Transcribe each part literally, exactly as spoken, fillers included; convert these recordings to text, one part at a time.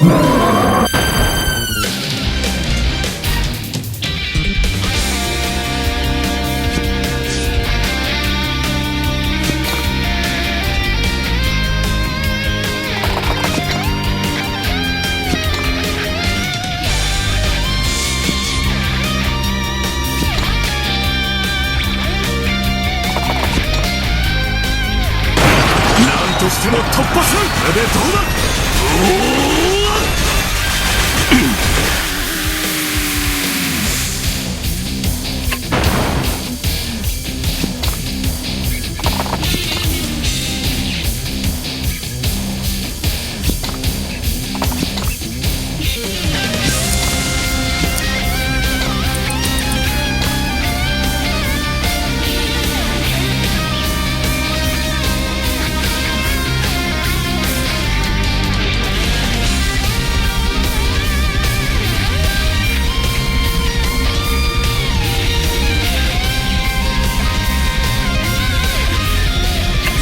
なんとしても突破する。これでどうだ。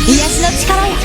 癒しの力よ。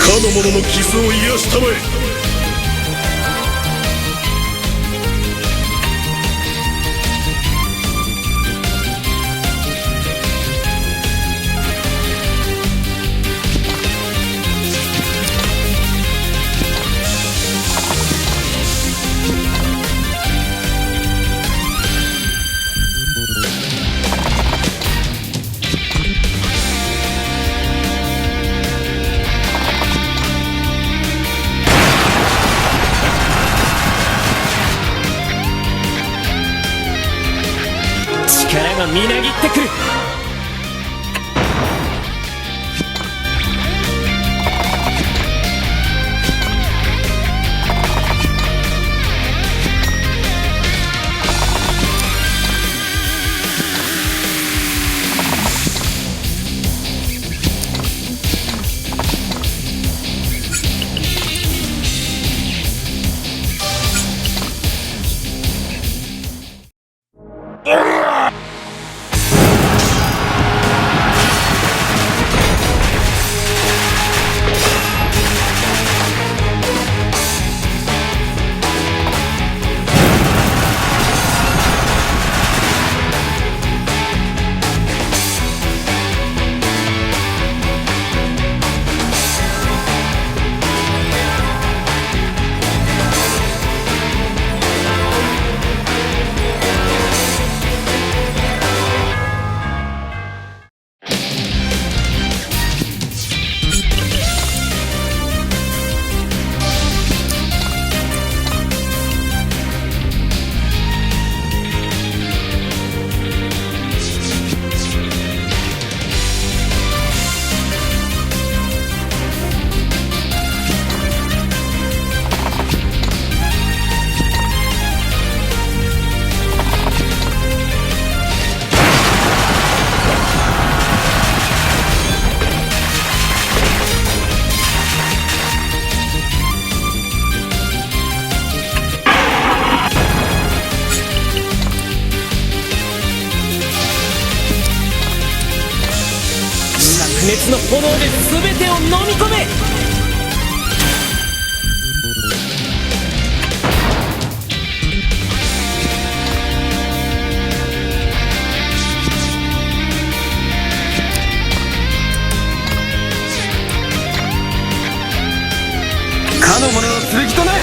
かの者の傷を癒したまえ。力がみなぎってくる。の炎で全てを飲み込め。かの者の剣となれ。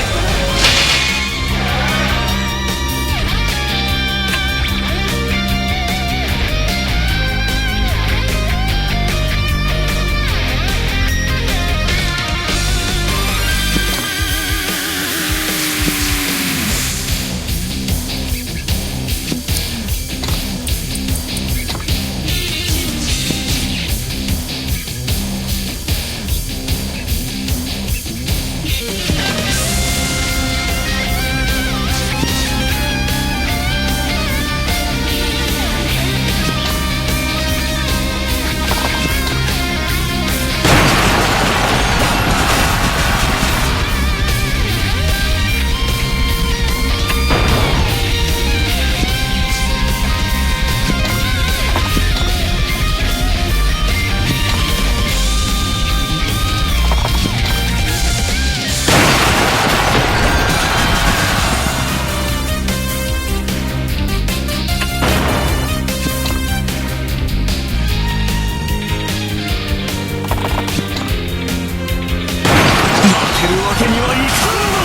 負けるわけにはいかんの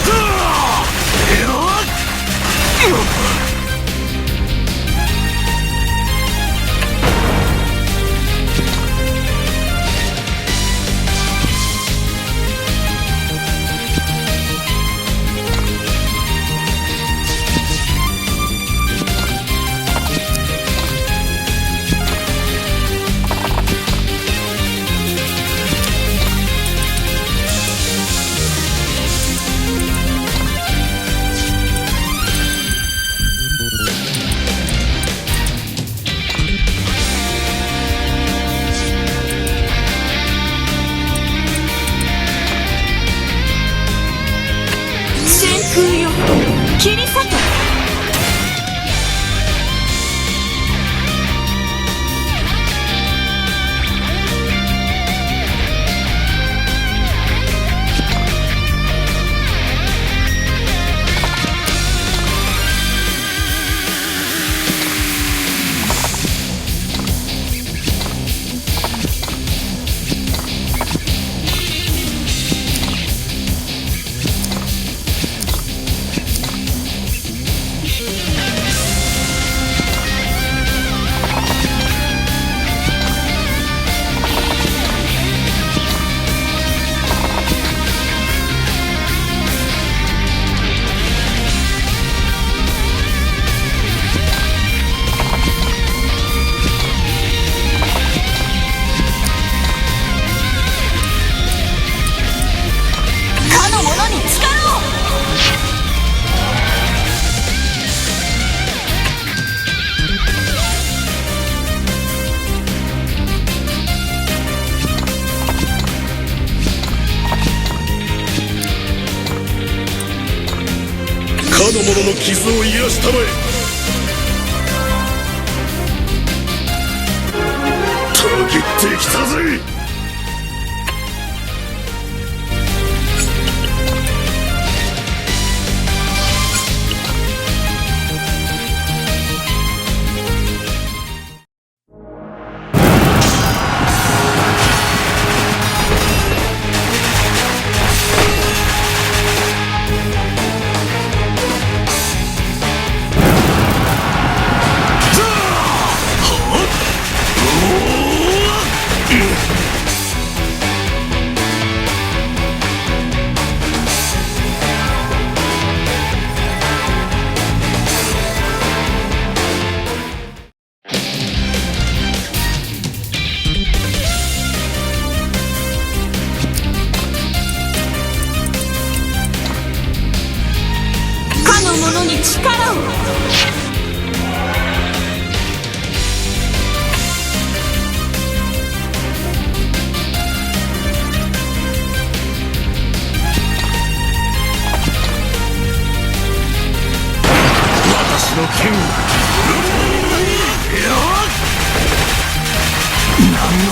だ！真空よ、切り裂け。かの者に力を！かの者の傷を癒したまえ。たぎってきたぜ。かの者に力を！私の剣を。なんの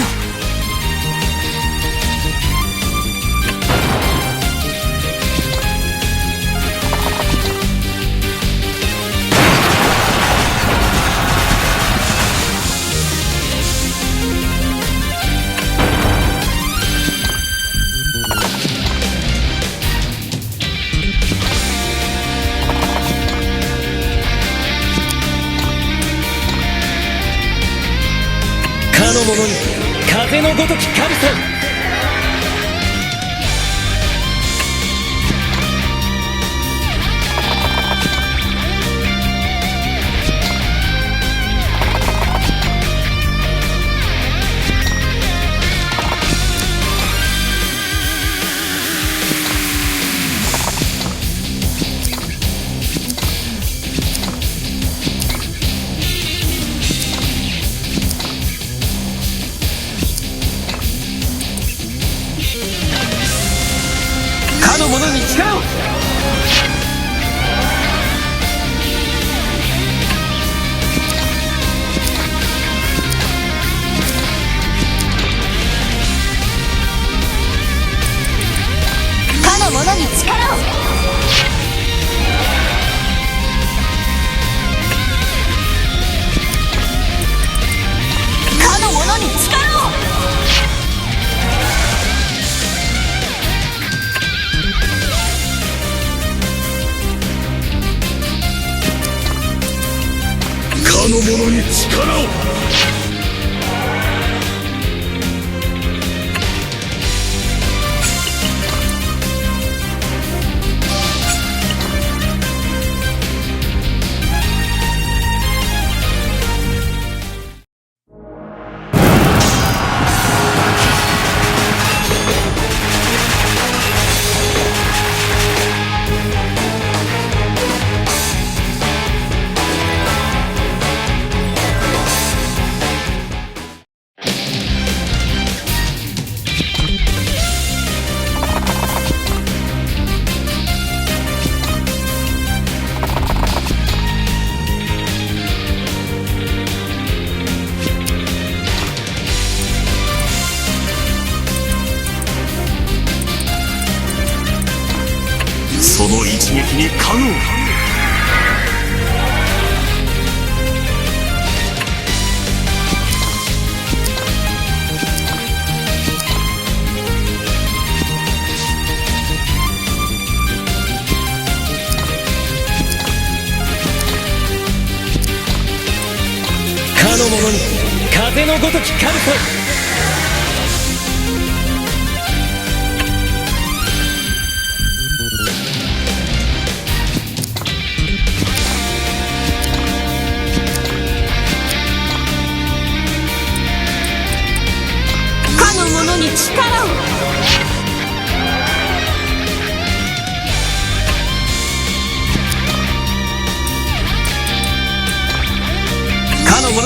の者に風のごときカルサを。かの者に力を。かの者に力を。かの者に力を。かの者に力を。その一撃にかのう。かの者に風のごときカルサを。かの者に力を。かの者に